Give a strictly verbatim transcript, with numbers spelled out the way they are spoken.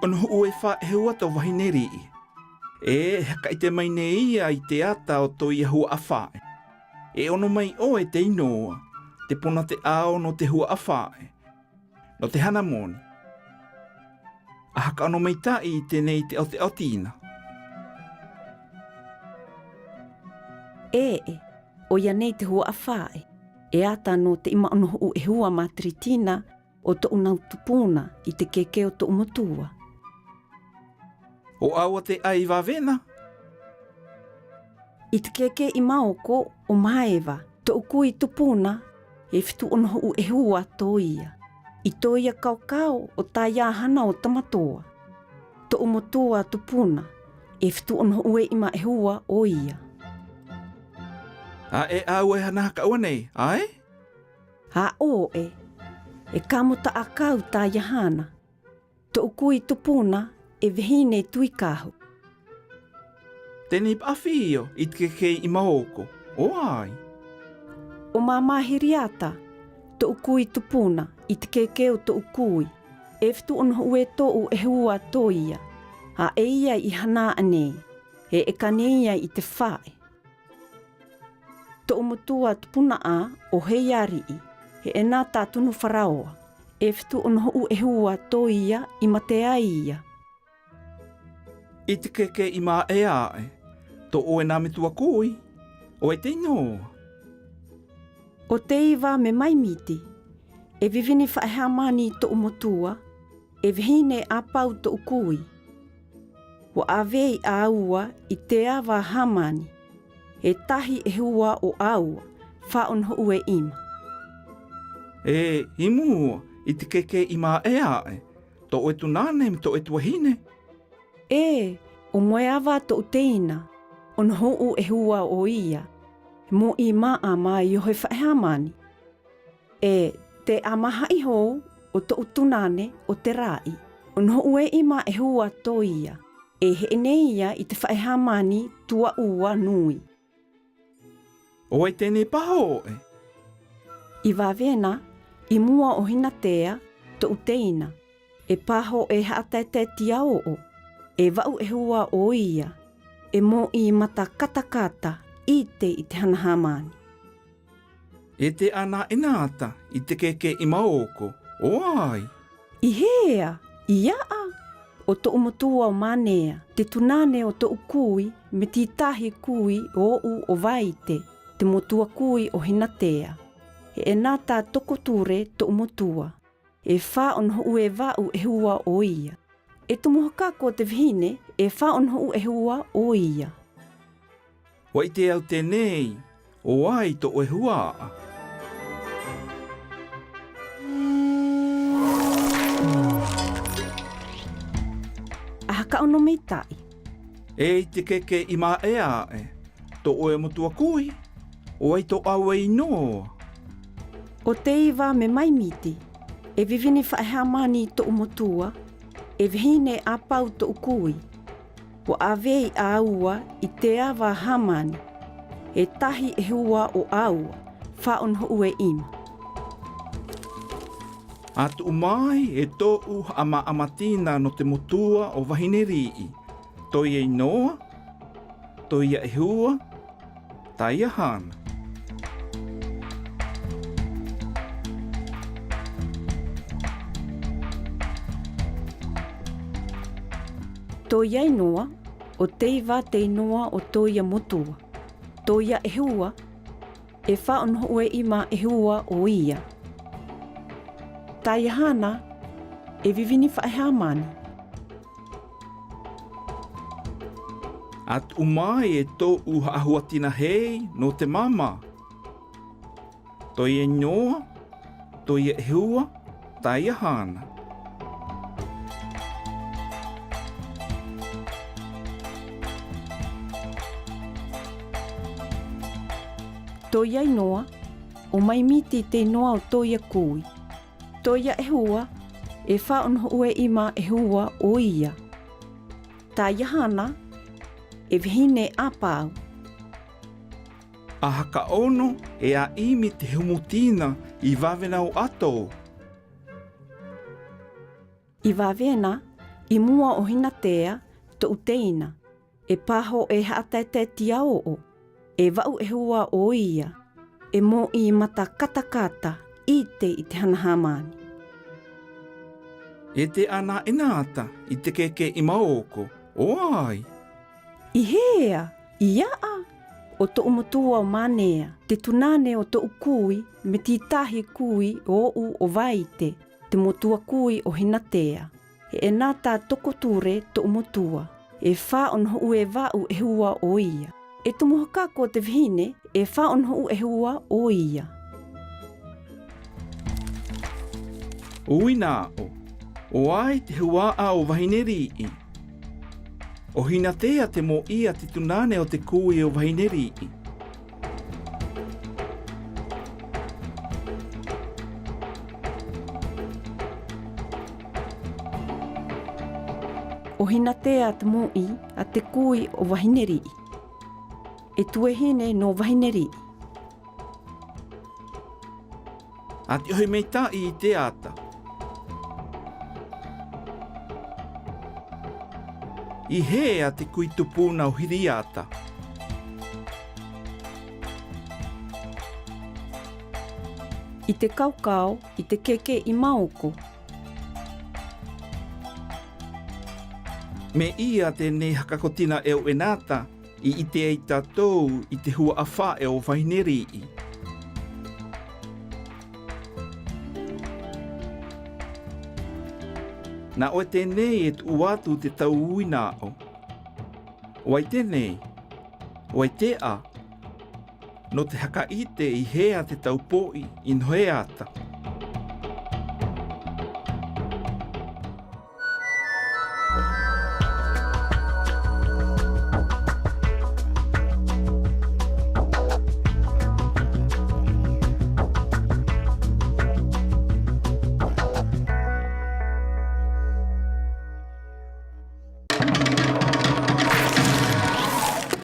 Onohu'u e fae ehua to vahine ri'i. E, e hakaite mai ne ia i te ata o to ia hua'a fae. E ono mai oe te inoa, te puna te ao no te hua'a fae, no te hana moni. A haka ono mai ta'i i tenei te aoteao tina. E, e, oia nei te hua'a fae. E ata no te ima Onohu'u ehua matri tina, o to'u nau tupuna i te keke o to'u motua. O aua te ai vavena? I te keke i maoko o Maeva, to'u kui tupuna, e fitu Onohu'u ehua to ia. I to ia kaokao o Taiahana o Tamatoa, to'u motua tupuna, e fitu Onohu'u e ima ehua o ia. A e aua e hana haka ua nei, ae? A o e, e kamo ta'akau Taiahana, to'u kui tupuna, e vehine Tuikaho. Tenei ba'afio i te keke i maoko, o ai? O Mama Hiriata, to'u kui tupuna, i te keke o to'u kui, e fitu Onohu'u e to'u ehua to ia, a e ia i hana anei, e e kane ia i te fae. To'u motua tupuna a o Heiari'i, e enata tunu Faraoa, e fitu Onohu'u ehua to ia i mateai ia. I te keke i maea ae, to oe na motua kui, o ai te inoa? O Teiva me Maimiti, e vivini fae hamani to'u motua, e vehine Apau to'u kui. Ua avei aua i te ava hamani, e tahi ehua o aua, fa Onohu'u e ima. E, i mua, i te keke i maea ae, to oe tunane me to oe tuahine? E, o Moeava to'u teina, Onohu'u ehua o ia, e mo'i ma'a ma iohe fae hamani. E, te ama Haihou, o to'u tunane, o Tera'i, Onohu'u e ima ehua to ia, e he'e ne ia i te fae hamani tua ua nui. O ai tenei paho oe? I vavena, i mua o Hinatea, to'u teina, e paho e ha'ataetea o'o, e va'u ehua o ia, e mo'i mata katakata, ite i te hana hamani. E te ana enata i te keke i maoko, o ai? I hea, i a'a, o to'u motua o Manea, te tunane o to'u kui, me ti tahi kui o'u o Vaite, te motua kui o Hinatea. E enata Tokoture to'u motua, e fa Onohu'u e va'u ehua o ia. E tomo hakako te vehine, e fa Onohu'u ehua o ia. Wa'i te au tenei, o ai to oe hua'a? A haka ono mai ta'i. E i te keke i maea ae, to oe motua kui, o ai to aua inoa? O Teiva me Maimiti, e vivini fae hamani to'u motua, e vehine Apau to'u kui. Ua avei aua i te ava hamani, e tahi ehua o aua, fa Onohu'u e ima. Atu'u mai e to'u ha'ama'ama tina no te motua o vahine ri'i, to ia inoa, to ia ehua, Taiahana. To ia inoa, o Teiva te inoa o to ia motua. To ia ehua, e fa Onohu'u e ima ehua o ia. Taiahana, e vivini fae hamani. Atu'u mai e to'u ha'ahua tina hei no te mama. To ia inoa, to ia ehua, Taiahana. To ia inoa, o Maimiti te inoa o to ia kui. To ia ehua, e fa Onohu'u e ima ehua o ia. Taiahana, e vehine Apau. A haka ono e a'imi te humu tina i vavena o ato. I vavena, I mua o Hinatea, to'u teina, e paho e ha'ataetae tiao'o, e va'u ehua o ia, e mo'i mata katakata, 'ite i te hanaha mani. E te ana enata i te keke i maoko, o ai? I hea, i a'a, o to'u motua o Manea, te tunane o to'u kui, me ti tahi kui o'u o Vaite, te motua kui o Hinatea. E enata tokoture to'u motua, e fa o nohu e va'u ehua o ia. E tomo haka ko te vahine, e fa o nohu ehua o ia. Uina o, o ai te hua'a o Vahineri'i? O Hinatea te mo'i a te tunane o te kui o Vahineri'i. O Hinatea te mo'i a te kui o Vahineri'i. E tuehine no Vahineri'i. A te ohi meita'i i te ata. I hea te kui tupuna o Hiriata? I te kaokao, i te keke i maoko. Me ia te nei haka kotina eu enata, i 'ite ai tatou i te hua'a fa'e o Vahineri'i. Na o e tenei e tu'u atu te tau uina o. O ai tenei, o ai te a, no te haka 'ite i hea te tau po'i i nohe ata.